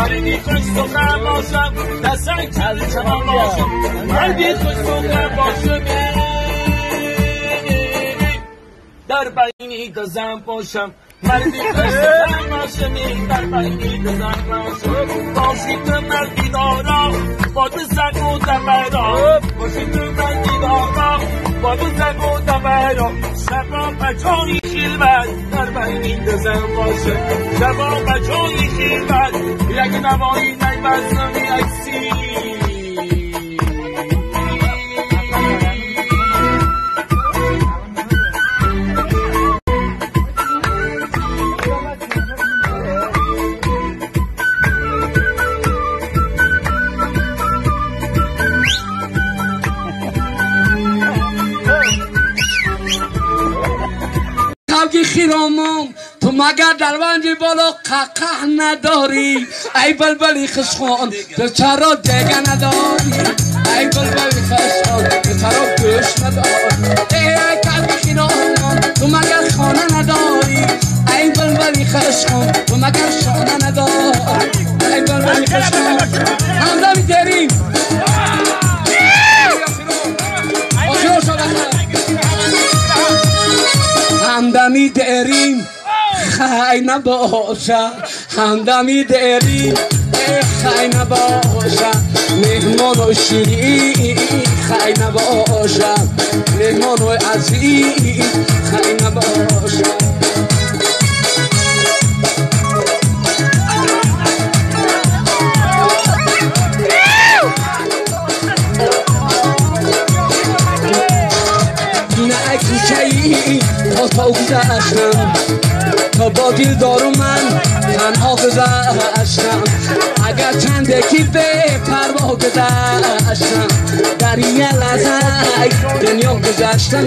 مردی خوش سخن باشم دستن کل باشم مردی خوش سخن باشم در بینی دزم باشم مردی خوش سخن باشم در بینی دزم باشم باشی تو مردی دارا با تو سگ و دبرا باشی تو مردی دارا با تو سگ و دبرا شبا بچانی خیلبر در بینی دزم باشم شبا بچانی خیلبر یک نوایی نیبزم یکسی خیرامم تو مگر در ونجی بالا ققه نداری ای بلبلی خشخان تو چرا دیگه نداری ای بلبلی خشخان تو چرا گوش نداری ای کلب خیرامم تو مگر خانه نداری ای بلبلی خشخان تو مگر شانه نداری ای بلبلی خشخان همدمی داریم همدمی داریم خی نباشه همدمی داریم خی نباشه مهمان و شیرین خی نباشه مهمان و عزیز خی نباشه تا گذشتم تا با دل دارم من تنها گذشتم اگر چند یکی به پروا گذشتم در این لحظه دنیا گذشتم.